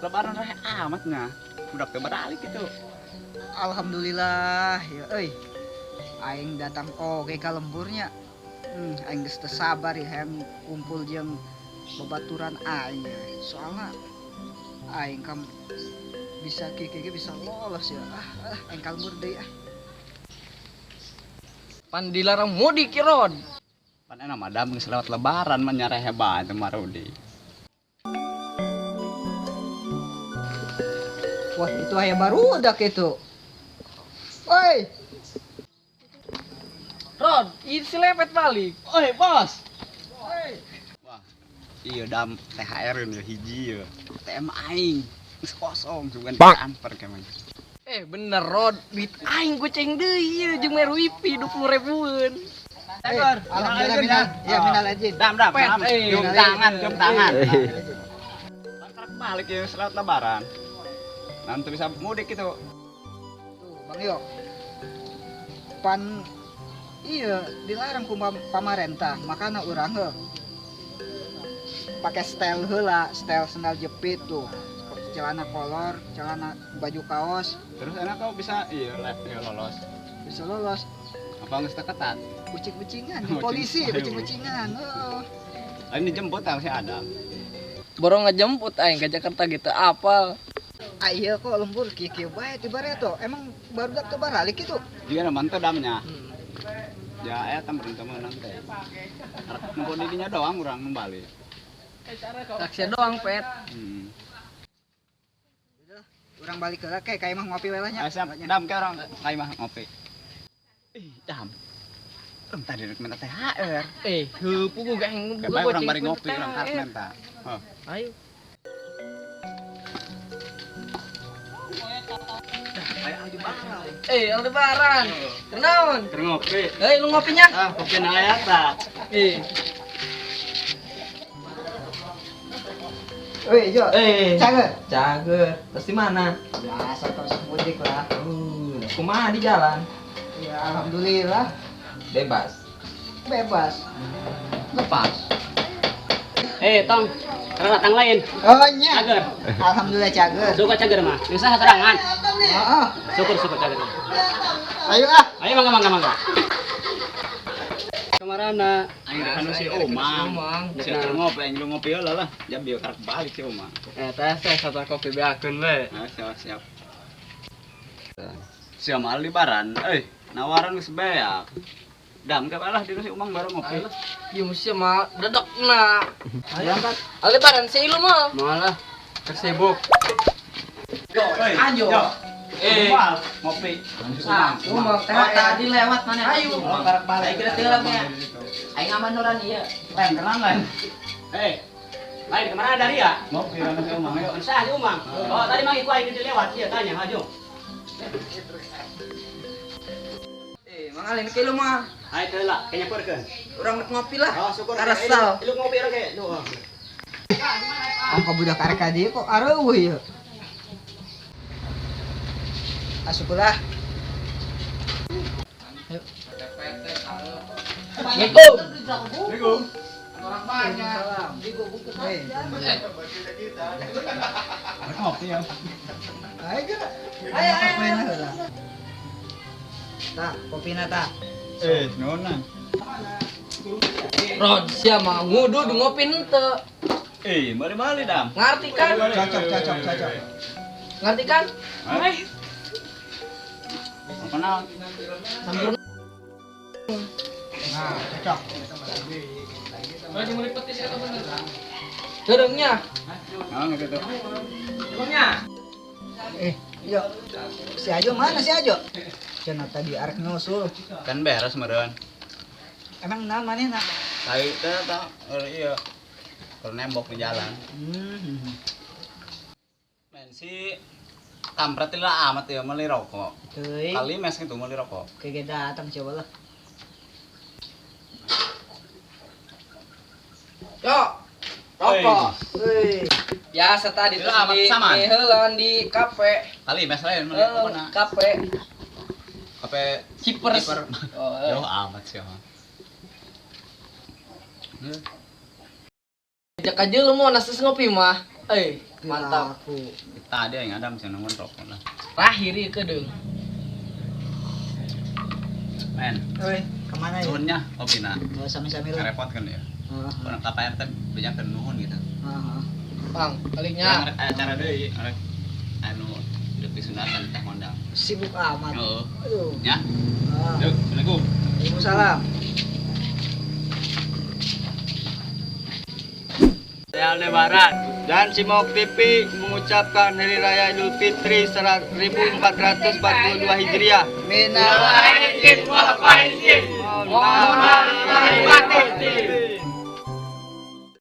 Lebaran reh amatnya. Udah teu baralik gitu. Alhamdulillah ya euy. Aing datang oge ka lemburnya. Aing geus teu sabar ya hayang kumpul jeung babaturan aing ya. Soalna aing kam bisa kieu bisa lolos ya. Aing ka lembur deui ah. Pan dilarang mudik Rod. Pan enak madam geus lewat lebaran mah nyareh hebat teh Marudi. Wah, itu aya barudak itu. Woi, Rod, ini si lepet balik. Oi, bos. Wah, iya dam THR ini hiji ya. ATM aing geus kosong sugan transfer ke mah. Bener Rod, duit aing goceng deui ieu jeung mere wifi 20 ribuan. Alhamdulillah minal, ya minal aijin. Dam dam, Pet, dam. eh. Cium tangan, cium tangan. Kontrak balik ya selewat lebaran. Nanti bisa mudik gitu. Tuh, Bang Yo. Pan iya dilarang ku pamarentah, makana urang heuh. Pakai style heula, style sendal jepit tuh. Celana kolor, celana baju kaos, Terus enak kau bisa iya iya lolos. bisa lolos. Apa geus teu ketat? Kucing-kucingan di polisi, kucing-kucingan. Heeh. Lain dijemput tah si Adam. Borong ngejemput aing ke Jakarta gitu apal. Ah iya kok lembur kieu-kieu bae ti bareto. Emang barudak teu baralik kitu. Jika manteu damnya. Ya eta meureun teu meunang teh. Arek nempo didinya doang urang balik. Taksi doang, Pet. Urang balik heula ke ka imah ngopi we lah nya. Ayo siap, dam ke orang ka imah ngopi. Ih, dam. Urang tadi rek minta THR. Heuh puguh geng Kayak bae urang bari ngopi urang karek minta. Heuh. Ayo. Kayak Aldebaran. Aldebaran. Kenaon? Keur ngopi. Hei, lu ngopinya? Ah, kopi na aya tah. Woi, Jo. Cager. Cager. Terus di mana? Biasa terus mudik lah. Kumaha di jalan? Ya alhamdulillah Bebas. bebas. Lepas. Tong, karena datang lain. Oh nya. Cager. Alhamdulillah cager. Syukur cager mah. Bisa serangan. Heeh. Syukur syukur cager mah. Ayo ah. Ayo mangga mangga mangga. Kamarana? Aing rek anu si Umang. Si keur ngopi aing lu ngopi heula lah. Jam bieu karek balik si Umang. Teh saya satu kopi beakeun we. Nah, siap siap. Si Umang Aldebaran, nawaran geus beak. Dam ke lah di si Umang baru ngopi. Ieu mesti mah dedekna. Berangkat. Aldebaran si ilu mah. Malah tersibuk. Ayo. Ngopi. Umang teh tadi lewat mana? Ayo. Karek balik. Aing kira teu nya. Aing aman orang ieu. Lain kenal lain. Lain kemana dari ya? Ngopi sama si Umang ayo. Sah si Umang. Oh, tadi mang iku aing lewat ieu tanya ajo. Mang Alin ke lu mah. Ayo teu lah, kayaknya purkeun. Urang rek ngopi lah. Oh, syukur. Karasal. Lu ngopi urang ke. Lu. Angka budak karek ka dieu kok areuweuh ieu. Asup lah. Assalamualaikum. Assalamualaikum. Orang banyak. Ngopi ya. Ayo geura. Ayo ayo. Tah, kopina tah. Nona. Rod, sia mah ngudud ngopi henteu. Bali-bali dam. Ngerti kan? Cocok cocok cocok. Ngerti kan? Apa naon? Sambil Nah, cocok. Lagi mulai petis atau bener? Gerengnya. Naon gitu. Gerengnya. Yo. Si Ajo mana si Ajo? Cenah tadi arek nyusul. Kan beres meureun. Emang naon manehna? Tai teh tah iya. Keur nembok di jalan. Men si kampret lah amat ya meuli rokok. Teuing. Kali mes gitu meuli rokok. Kayak datang coba lah. Yo. Rokok. Woi. Biasa tadi Itu terus amat di saman. di heulan di kafe. Kali mes lain meuli rokok na. Kafe. Kafe Cipers. Ciper. Oh, Jauh amat sih mah. Ajak aja lu mau nasis ngopi mah. Eh, mantap. Aku. Kita ada yang Adam sih nongol rokok lah. Terakhir ieu kedeung. Men, Oi, kemana ya? nuhunnya kopi na. Oh, sami-sami lah. Ngerepotkan ya. Heeh. Orang ka Pak RT banyak nuhun gitu. Heeh. Bang, palingnya. Yang acara deui, rek anu deui sunatan teh ngondang. Sibuk amat. Heeh. Aduh. Ya. Ah. Yuk, Assalamualaikum. Waalaikumsalam. Saya Aldebaran dan Simok TV mengucapkan Hari Raya Idul Fitri 1442 Hijriah. Minal Aidin wal faizin. Mohon maaf lahir batin.